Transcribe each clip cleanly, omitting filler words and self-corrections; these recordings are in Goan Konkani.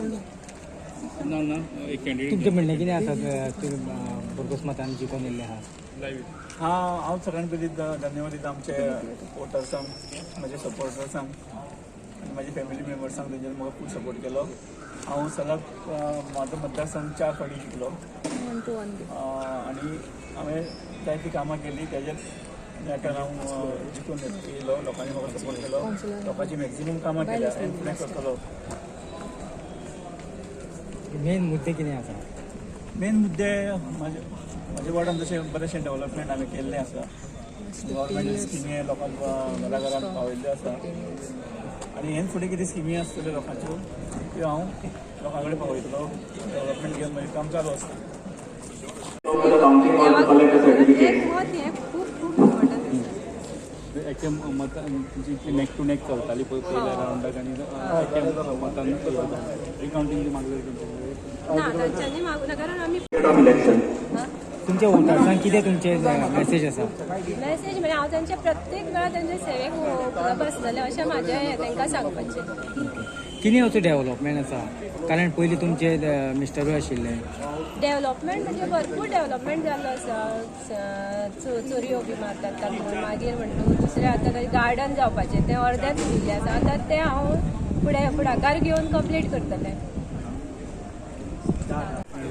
ना ना, एक कॅन्डिडेट. तुमचें म्हणणें कितें आसा? तुमी भरघोस मतान जिखून येयल्ले आहा. हांव हांव सगळ्यांत पयलीं धन्यवाद दिता आमचे वोटर्सांक, म्हजे सपोर्टर्सांक आनी म्हाजे फॅमिली मेंबर्सांक. तेंच्यांनी म्हाका खूब सपोर्ट केलो. हांव सलग म्हाजो मतदारसंघ चार फावटी जिखलो आनी हांवें जायतीं कामां केलीं. तेजेर नेटान हांव जिखून येयलो. लोकांनी म्हाका सपोर्ट केलो. लोकांची मॅक्झिमम कामां केल्या आनी फुडें करतलो. मेन मुद्दे कितें आसा? मेन मुद्दे, म्हाजे वॉर्डान जशें बरेंशें डेवलपमेंट हांवें केल्लें आसा. गव्हर्मेंट स्किमी लोकांक घरा घरान पावयल्ल्यो आसा आनी हेन फुडें कितें स्किमी आसतल्यो लोकांच्यो, त्यो हांव लोकां कडेन पावयतलो. डेवलपमेंट घेवन म्हजें काम चालू आसता. एक मत हें खूब खूब इम्पॉर्टंट आसा. एके मतान तुमची इतली नेक टू नेक चलताली पळय पयल्या रावंडाक आनी एके मतान रिकाउंटींग मागलें तेंच्या? ना, तांच्यांनी मागूना, कारण आमी तुमच्या वोटर्सांक कितें तुमचें मॅसेज आसा? मेसेज म्हणजे हांव तांच्या प्रत्येक वेळार त्यांच्या सेवेक उपलब्ध आसतलें अशें म्हाजें हें तांकां सांगपाचें. कितें असो डेवलपमेंट आसा? कारण पयलीं तुमचे मिस्टरूय आशिल्ले. डेव्हलपमेंट म्हणजे भरपूर डेव्हलपमेंट जाल्लो आसा. चोरयो बी मारतात तातूंत. मागीर म्हणटू दुसरें, आतां गार्डन जावपाचें तें अर्द्याच उरिल्लें आसा. आतां तें हांव फुडें फुडाकार घेवन कंप्लीट करतलें.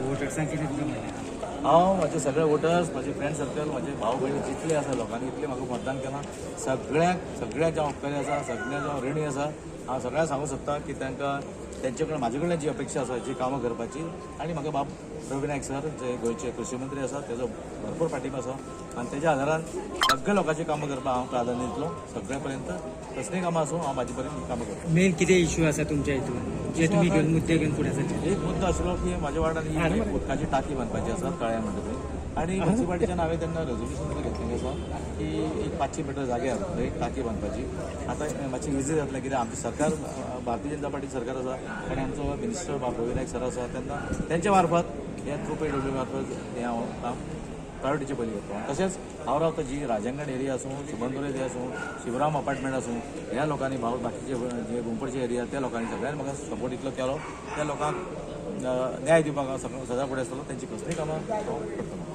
वोटर्सांक कितें तुमचें म्हणणें आसा? हांव म्हजे सगळे वोटर्स, म्हजे फ्रेंड सर्कल, म्हजे भाव भयणी जितले आसा, लोकांनी इतले म्हाका मतदान केलां, सगळ्यांक सगळ्यांक हांव उपकारी आसा, सगळ्यांक हांव ऋणी आसा. हांव सगळ्यांक सांगूंक सोदता की तांकां तेंचे कडेन म्हाजे कडल्यान जी अपेक्षा आसा, जी कामां करपाची, आनी म्हाका बाब रवी नायक सर जे गोंयचे कृशी मंत्री आसा, तेजो भरपूर पाठिंबो आसा आनी तेज्या आदारान सगळ्या लोकांची कामां करपाक हांव प्राधान्य दितलो. सगळ्या पर्यंत कसलीय कामां आसूं, हांव म्हाजे परीन कामां करतलो. मेन कितें इश्यू आसा तुमच्या हितून जे तुमी घेवन मुद्दे घेवन फुडें सरचे? एक मुद्दो आशिल्लो की म्हाज्या वार्डान ही एक उदकाची टाकी बांदपाची आसा तळ्या म्हणटा थंय आनी म्युन्सिपालिटीच्यान हांवें तेन्ना रेजोल्युशन सुद्दां घेतलेलें आसा की एक 500 मिटर जाग्यार थंय एक टाकी बांदपाची. आतां मातशें इजी जातलें, कित्याक आमचें सरकार भारतीय जनता पार्टी सरकार आसा आनी आमचो मिनिस्टर बाब रवी नायक सर आसा. तेन्ना तेंच्या मार्फत हे थ्रू पीडब्ल्यू मार्फत हें हांव काम प्रायोरिटीचे पयलीं करतलो. तशेंच हांव रावता जी राजांगण एरिया आसूं, सुबंधर एरिया आसूं, शिवराम अपार्टमेंट आसूं, ह्या लोकांनी, भाव बाकीचे जे गोमपडचे एरिया, त्या लोकांनी सगळ्यांनी म्हाका सपोर्ट इतलो केलो. त्या लोकांक न्याय दिवपाक हांव सगळं सदां फुडें आसतलो. तेंची कसलीय कामां हांव करतलो.